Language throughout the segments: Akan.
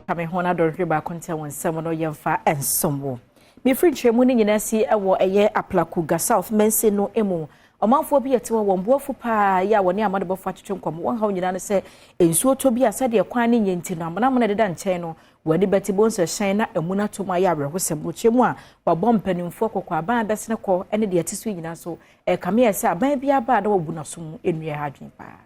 Ka me ho na dɔnhwere baako ntɛm wɔn nsɛm no yɛmfa nsom wo. Mefiri nkyerɛmu no nyinaa si wɔ ɛyɛ Aplaku Ga South mansin no mu. Ɔmanfoɔ bi ɛte hɔ wɔn boafo paa yɛ a wɔne amanebɔfo atwetwe nkɔmmɔ. Wɔn haw nyinaa no sɛ nsuo tɔ bi a sɛdeɛ kwan no nyɛ nti no amonamona ɛdeda nkyɛn no wɔn ani bɛte bonso hyɛn na emu no ato mu ayɛ awerɛhosɛm. Wɔkyerɛ mu a wɔabɔ mpanimfoɔ kɔkɔ aban a bɛsene kɔ ne deɛ ɛte so nyinaa so ɛkame yɛ sɛ aban bi aba a na wɔbu n'aso mu nnua ha adwene paa.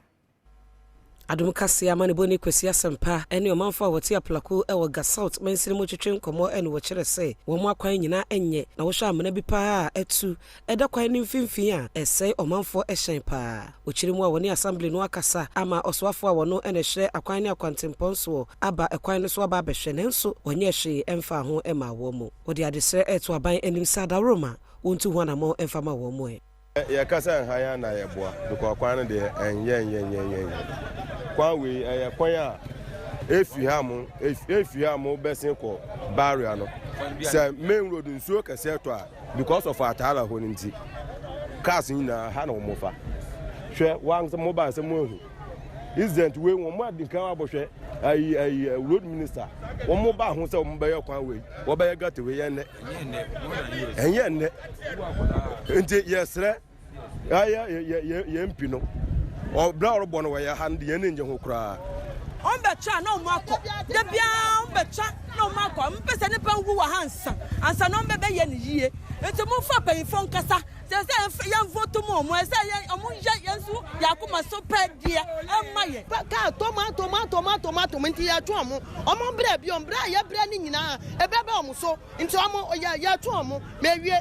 Adom Kaseɛ amanebɔni Kwasi Asɛmpa ne ɔmanfoɔ a wɔte Aplaku wɔ Ga South mansini mu twetwe nkɔmmɔ ne wɔkyerɛ sɛ wɔn akwan nyinaa nyɛ na wohwɛ amena bi paa a atu ɛda kwan no mfimfini a ɛsɛe ɔmanfoɔ hyɛn paa. Wɔkyerɛ mu a wɔne assembly no akasa ama ɔsoafoɔ a wɔno na ɛhwɛ akwan ne akwantempɔn soɔ aba ɛkwan no so aba abɛhwɛ, nanso wɔnyɛ hwee ɛmfa ho ma wɔn mu. Wɔde adesrɛ ɛto aban anim sɛ adaworoma wɔntu ho anammɔn ɛmfa ma wɔn mu ɛ. Yɛka sɛ nhan na yɛboa because kwan no deɛ ɛnyɛ nyɛ nyɛ nyɛ nyɛ. Kwan wei ɛyɛ kwan a efi ha mo efi ha mo bɛsen kɔ barrier no sɛ main road nsuo kɛseɛ tɔ a, because of ataala hɔ no nti cars nyinaa ha na wɔn fa. Hwɛ wɔn mo ba sɛ mo ehu incident wei wɔn mo adi nkan abɔhwɛ ayi ayi road minister wɔn mo ba ho sɛ wɔn bɛyɛ kwan wei, wɔbɛyɛ gutter wei yɛn nɛ ɛnyɛ nnɛ. Nti yɛsrɛ ɛyɛ yɛ yɛ yɛn mpi no ɔbrɛ a ɔrebɔ no wɔyɛ ha no de yɛn ani ngye ho koraa. Ɔmo bɛtwa na ɔmo akɔ de biara, ɔmo bɛtwa na ɔmo akɔ. Mpɛ sɛ nipa nwu wɔ ha nsa ansa na ɔmo bɛbɛyɛ ne yie. Nti mo fa mpanyinfoɔ nkasa sɛ yɛn vote mu ɔmo ɛsɛ yɛn ɔmo yɛ yɛn nso yɛ akoma so pɛ deɛ ɛma yɛ. Kaa tɔm atom atom atom atom nti yɛtwe ɔmo ɔmo brɛ bi ɔmo brɛ a yɛbrɛ ne nyinaa ɛbɛbɛ ɔmo so nti ɔmo yɛ yɛtwe ɔmo mewie.